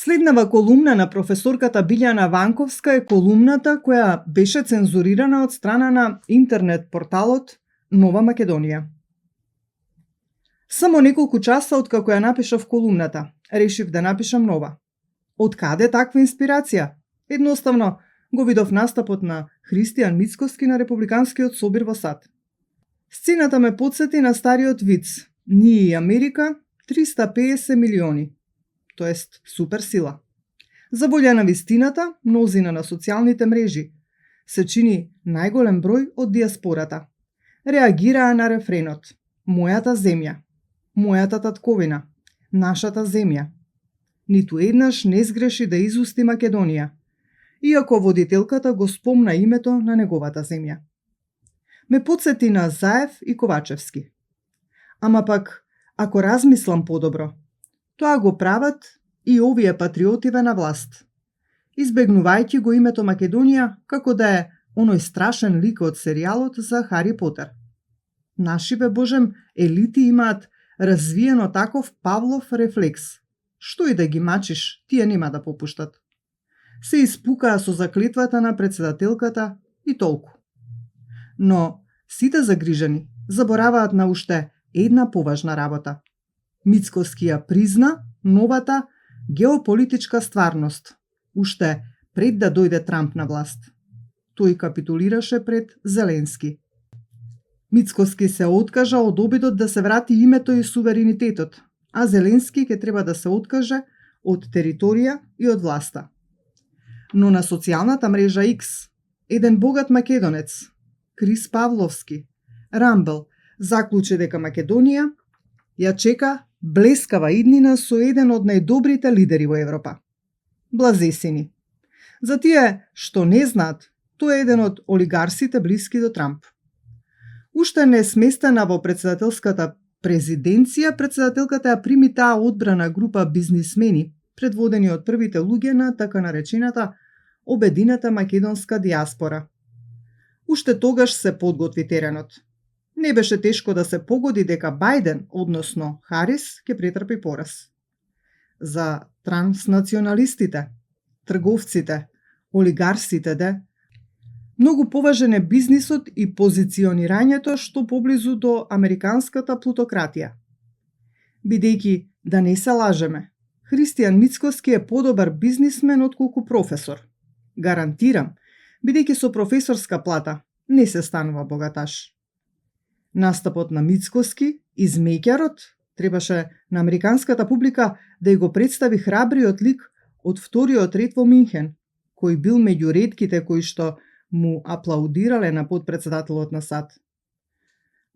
Следнава колумна на професорката Билјана Ванковска е колумната која беше цензурирана од страна на интернет порталот Нова Македонија. Само неколку часа откако ја напишав колумната, решив да напишам нова. Од каде таква инспирација? Едноставно го видов настапот на Христијан Мицкоски на Републиканскиот собир во САД. Сцената ме потсети на стариот виц: ние и Америка 350 милиони, тоест суперсила. За волја на вистината, мнозина на социјалните мрежи, се чини најголем број од диаспората, реагираа на рефренот: мојата земја, мојата татковина, нашата земја. Ниту еднаш не сгреши да изусти Македонија, иако водителката го спомна името на неговата земја. Ме потсети на Заев и Ковачевски. Ама пак, ако размислам подобро, тоа го прават и овие патриотиве на власт, избегнувајќи го името Македонија како да е оној страшен лик од серијалот за Хари Потер. Наши, бе Божем, елити имаат развиено таков Павлов рефлекс. Што и да ги мачиш, тие нема да попуштат. Се испукаа со заклетвата на председателката и толку. Но сите загрижени забораваат на уште една поважна работа. Мицкоски ја призна новата геополитичка стварност, уште пред да дојде Трамп на власт. Тој капитулираше пред Зеленски. Мицкоски се откажа од обидот да се врати името и суверенитетот, а Зеленски ќе треба да се откаже од територија и од власта. Но на социјалната мрежа X, еден богат македонец, Крис Павловски, Рамбл, заклучи дека Македонија ја чека блескава иднина со еден од најдобрите лидери во Европа. Блазесини. За тие што не знаат, тој е еден од олигарсите блиски до Трамп. Уште не сместена во председателската президенција, председателката ја прими таа одбрана група бизнисмени, предводени од првите луѓе на така наречената обединета македонска диаспора. Уште тогаш се подготви теренот. Не беше тешко да се погоди дека Бајден, односно Харис, ќе претрпи пораз. За транснационалистите, трговците, олигарсите, многу поважен е бизнисот и позиционирањето што поблизу до американската плутократија. Бидејќи, да не се лажеме, Христијан Мицкоски е подобар бизнисмен отколку професор. Гарантирам, бидејќи со професорска плата не се станува богаташ. Настапот на Мицкоски, измеќарот, требаше на американската публика да ја го представи храбриот лик од вториот ред во Минхен, кој бил меѓу ретките кои што му аплаудирале на подпредседателот на САД.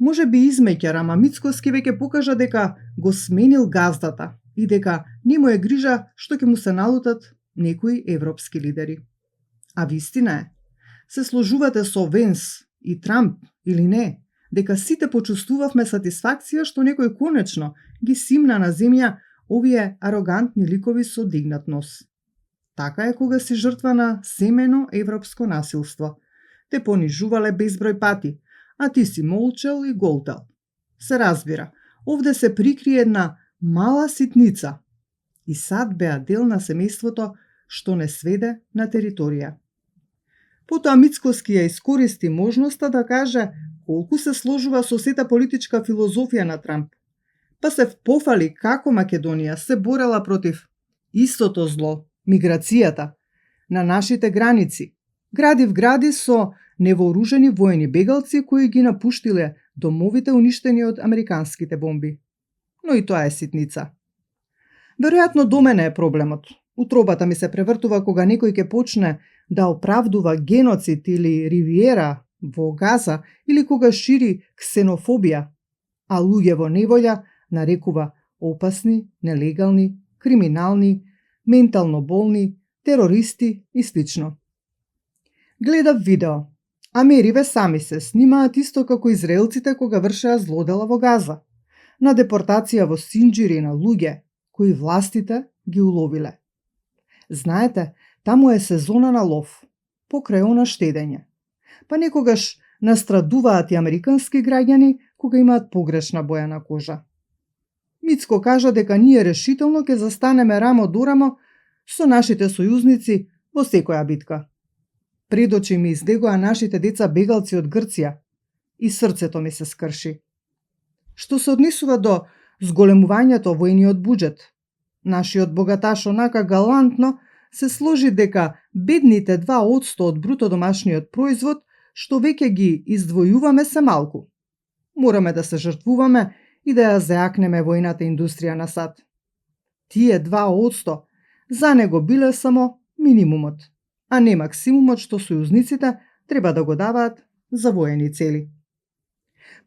Може би измеќар, ама Мицкоски веќе покажа дека го сменил газдата и дека не му е грижа што ќе му се налутат некои европски лидери. А вистина е, се сложувате со Венс и Трамп или не, дека сите почувствувавме сатисфакција што некој конечно ги симна на земја овие арогантни ликови со дигнат нос. Така е кога си жртва на семено европско насилство. Те понижувале безброј пати, а ти си молчел и голтал. Се разбира, овде се прикри една мала ситница и САД беа дел на семејството што не сведе на територија. Потоа Мицкоски ја искористи можноста да каже колку се сложува со сета политичка филозофија на Трамп, па се пофали како Македонија се борела против истото зло, миграцијата, на нашите граници, гради со невооружени воени бегалци кои ги напуштиле домовите уништени од американските бомби. Но и тоа е ситница. Веројатно до мене е проблемот. Утробата ми се превртува кога некој ќе почне да оправдува геноцид или ривиера во Газа или кога шири ксенофобија, а луѓе во неволја нарекува опасни, нелегални, криминални, ментално болни, терористи и слично. Гледав видео. Америве сами се снимаат исто како израелците кога вршеа злодела во Газа, на депортација во Синџири на луѓе кои властите ги уловиле. Знаете, таму е сезона на лов, покрај она штедење. Па некогаш настрадуваат и американски граѓани кога имаат погрешна боја на кожа. Мицко кажа дека ние решително ќе застанеме рамо до рамо со нашите сојузници во секоја битка. Пред очи ми излегоа нашите деца бегалци од Грција и срцето ми се скрши. Што се однесува до зголемувањето војниот буџет, нашиот богаташ онака галантно се сложи дека бедните 2% од бруто домашниот производ што веќе ги издвојуваме се малку. Мораме да се жртвуваме и да ја зајакнеме војната индустрија на САД. Тие 2% за него биле само минимумот, а не максимумот што сојузниците треба да го даваат за воени цели.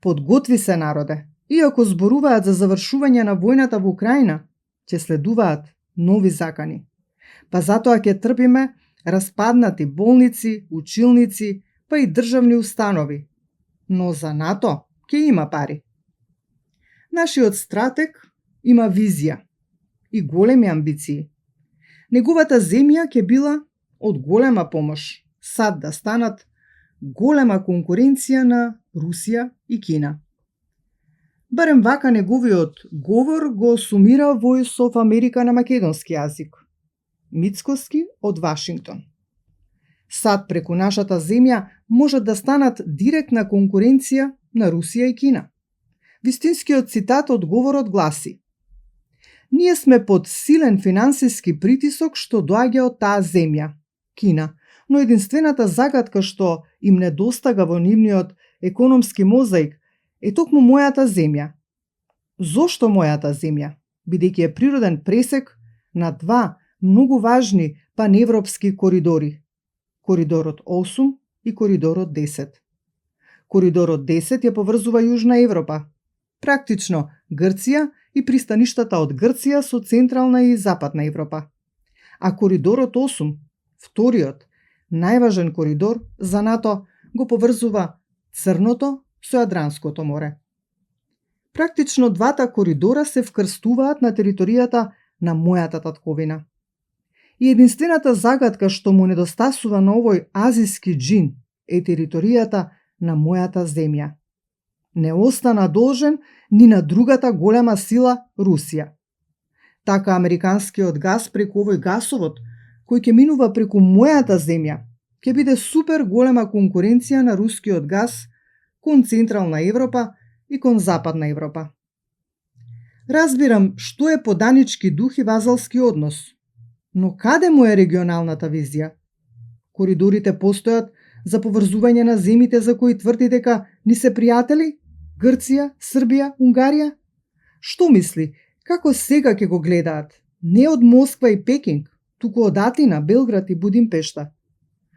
Подготви се, народе, иако зборуваат за завршување на војната во Украина, ќе следуваат нови закани. Па затоа ќе трпиме распаднати болници, училници, па и државни установи. Но за НАТО ќе има пари. Нашиот стратег има визија и големи амбиции. Неговата земја ќе била од голема помош САД да станат голема конкуренција на Русија и Кина. Барем вака неговиот говор го сумира Voice of America на македонски јазик. Мицкоски од Вашингтон. САД преку нашата земја можат да станат директна конкуренција на Русија и Кина. Вистинскиот цитат од говорот гласи: "Ние сме под силен финансиски притисок што доаѓа од таа земја, Кина, но единствената загадка што им недостага во нивниот економски мозаик е токму мојата земја." Зошто мојата земја? Бидејќи е природен пресек на два многу важни паневропски коридори. Коридорот 8 и коридорот 10. Коридорот 10 ја поврзува Јужна Европа, практично Грција и пристаништата од Грција со Централна и Западна Европа. А коридорот 8, вториот, најважен коридор за НАТО, го поврзува Црното со Јадранското море. Практично двата коридора се вкрстуваат на територијата на мојата татковина. И единствената загадка што му недостасува на овој азиски джин е територијата на мојата земја. Не остана должен ни на другата голема сила Русија. Така американскиот газ преку овој гасовод, кој ќе минува преку мојата земја, ќе биде супер голема конкуренција на рускиот газ кон Централна Европа и кон Западна Европа. Разбирам што е поданички дух и вазалски однос, но каде му е регионалната визија? Коридорите постојат за поврзување на земите за кои тврди дека ни се пријатели? Грција, Србија, Унгарија? Што мисли, како сега ќе го гледаат? Не од Москва и Пекинг, туку од Атина, Белград и Будимпешта.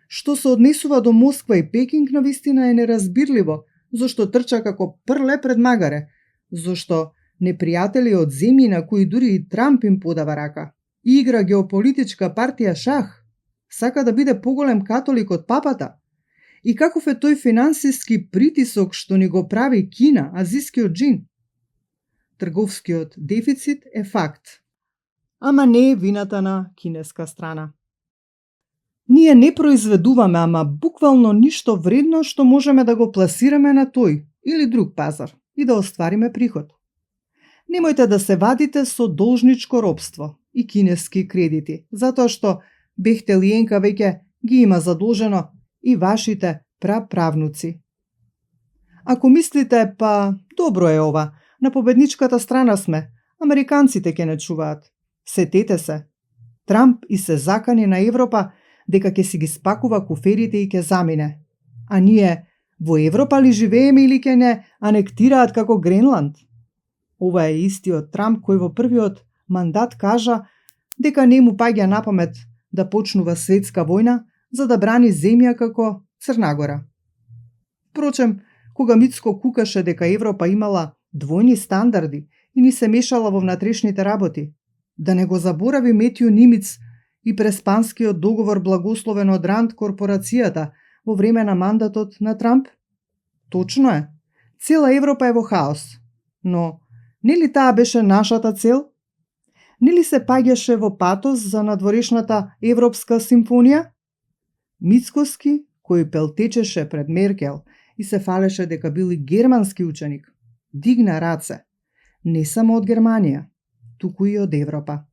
Што се однесува до Москва и Пекинг, навистина е неразбирливо, зашто трча како прле пред магаре, зашто непријатели од земји на кои дури и Трамп им подава рака. Игра геополитичка партија шах, сака да биде поголем католик од папата. И каков е тој финансиски притисок што ни го прави Кина, азискиот джин? Трговскиот дефицит е факт, ама не е вината на кинеска страна. Ние не произведуваме, ама буквално ништо вредно што можеме да го пласираме на тој или друг пазар и да оствариме приход. Немојте да се вадите со должничко робство и кинески кредити, затоа што Бехтелиенка веќе ги има задолжено и вашите праправнуци. Ако мислите, па добро е ова, на победничката страна сме, американците ќе не чуваат. Сетете се, Трамп и се закани на Европа дека ќе си ги спакува куферите и ќе замине. А ние во Европа ли живееме или ќе не анектираат како Гренланд? Ова е истиот Трамп кој во првиот мандат кажа дека не му паѓа на памет да почнува светска војна за да брани земја како Црнагора. Впрочем, кога Мицко кукаше дека Европа имала двојни стандарди и ни се мешала во внатрешните работи, да не го заборави Метју Нимиц и преспанскиот договор благословен од Ранд корпорацијата во време на мандатот на Трамп? Точно е, цела Европа е во хаос, но нели таа беше нашата цел? Нели се паѓаше во патос за надворешната Европска симфонија? Мицкоски, кој пелтечеше пред Меркел и се фалеше дека бил и германски ученик, дигна раце, не само од Германија, туку и од Европа.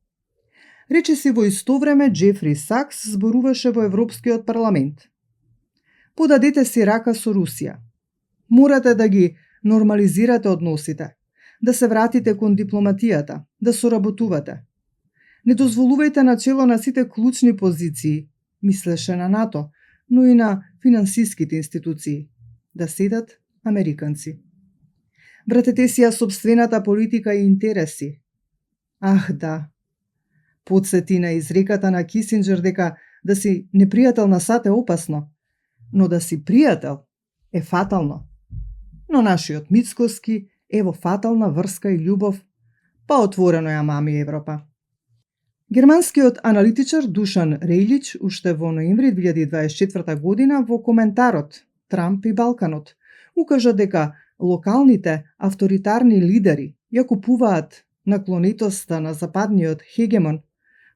Речиси во исто време Джефри Сакс зборуваше во Европскиот парламент. Подадете си рака со Русија. Морате да ги нормализирате односите, да се вратите кон дипломатијата, да соработувате. Не дозволувајте начело на сите клучни позиции, мислеше на НАТО, но и на финансиските институции, да седат американци. Вратете си ја собствената политика и интереси. Ах, да. Подсети на изреката на Кисинџер дека да си непријател на САД е опасно, но да си пријател е фатално. Но нашиот Мицкоски е во фатална врска и љубов, па отворено ја мами Европа. Германскиот аналитичар Душан Рејлич уште во ноември 2024 година во коментарот Трамп и Балканот укажа дека локалните авторитарни лидери ја купуваат наклонитоста на западниот хегемон,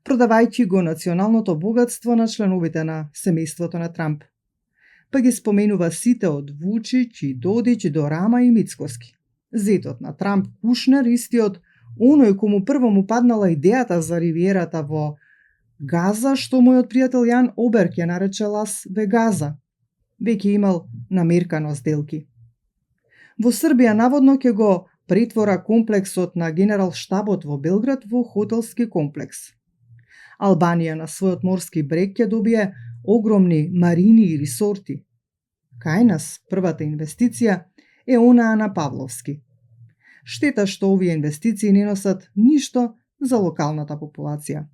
продавајќи го националното богатство на членовите на семејството на Трамп. Па ги споменува сите од Вучич и Додич до Рама и Мицкоски. Зетот на Трамп Кушнер, истиот оној кому прво му паднала идејата за ривиерата во Газа, што мојот пријател Јан Оберг ја нарече Лас Вегаза, веќе имал намеркано сделки. Во Србија наводно ќе го претвора комплексот на Генерал-штабот во Белград во хотелски комплекс. Албанија на својот морски брег ќе добие огромни марини и ресорти. Кај нас првата инвестиција е онаа на Павловски. Штета што овие инвестиции не носат ништо за локалната популација.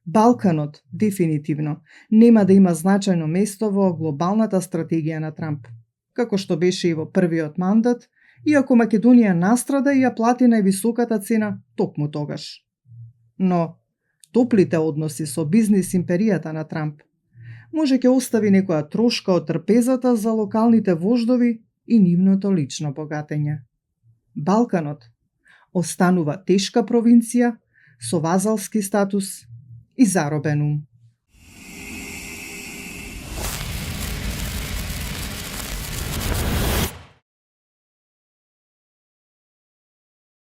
Балканот дефинитивно нема да има значајно место во глобалната стратегија на Трамп, како што беше и во првиот мандат, иако Македонија настрада и ја плати највисоката цена токму тогаш. Но топлите односи со бизнис империјата на Трамп може ќе остави некоја трошка од трпезата за локалните вождови и нивното лично богатење. Балканот останува тешка провинција со вазалски статус и заробен ум.